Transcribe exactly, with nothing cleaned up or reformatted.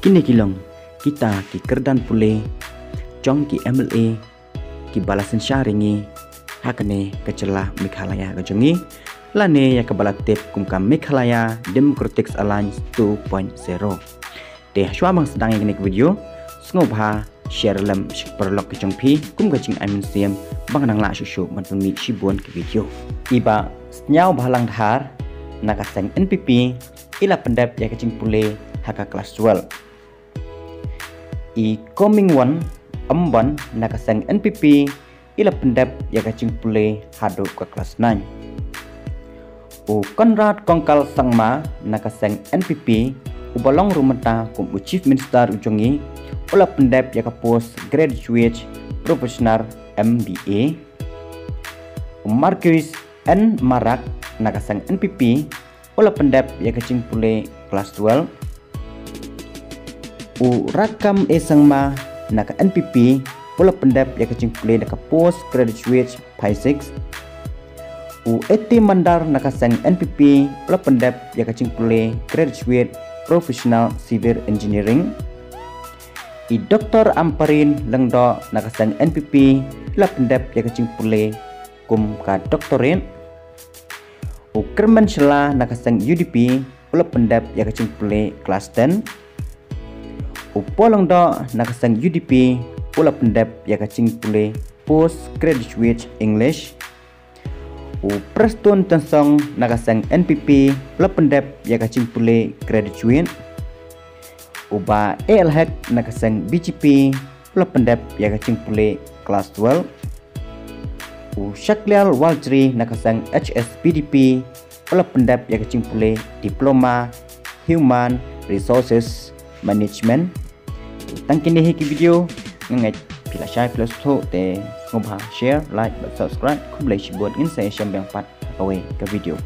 Kine ki long kita ki kyrdan pule jong ki M L A kiba la synshar ïa ngi ha kane ka jylla Meghalaya ka jong ngi, lane ïa kaba la tip kum ka Meghalaya Democratic Alliance two point zero. Te shuwa ban sdang ïa kane ka video, sngewbha share lem sha ki paralok ki jong phi kum ka jingai mynsiem ba ngan nang lah shuh shuh ban pynmih shibun ki video. I Bah Sniawbhalang Dhar na ka seng N P P i la pyndep ïa ka jingpule ha ka klas twelve. I Comingone Ymbon na ka seng N P P i la pyndep ïa ka jingpule haduh ka klas nine. U Conrad Kongkal Sangma na ka seng N P P, uba long ruh mynta kum u Chief Minister u jong ngi, u la pyndep ïa ka post Graduate Professional M B A. U Marcuise N Marak na ka seng N P P, u la pyndep ïa ka jingpule klas twelve. U Rakkam A Sangma na ka N P P, u la pyndep ïa ka jingpule na ka post Graduate Physics. U A T Mandar na ka seng N P P, u la pyndep ïa ka jingpule Graduate Professional Civil Engineering. I Doctor Ampareen Lyngdoh na ka seng N P P, u la pyndep ïa ka jingpule kum ka Doctorate. U Kyrmen Shylla na ka seng U D P, u la pyndep ïa ka jingpule klas ten. U Paul Lyngdoh na ka seng U D P, u la pyndep ïa ka jingpule Post Graduate English. U Prestone Tynsong na ka seng N P P, u la pyndep ïa ka jingpule Graduate. U Bah A L Hek na ka seng B J P, u la pyndep ïa ka jingpule klas twelve. U Shakliar Walchri na ka seng H S P D P, u la pyndep ïa ka jingpule Diploma Human Resources Management. Tang kine hi ki video, nga ngeit phi la shai phi la sngewthuh, te sngewbha share, like bad subscribe. Khublei shibun, ngin sa ïashem biang pat ha kawei ka video.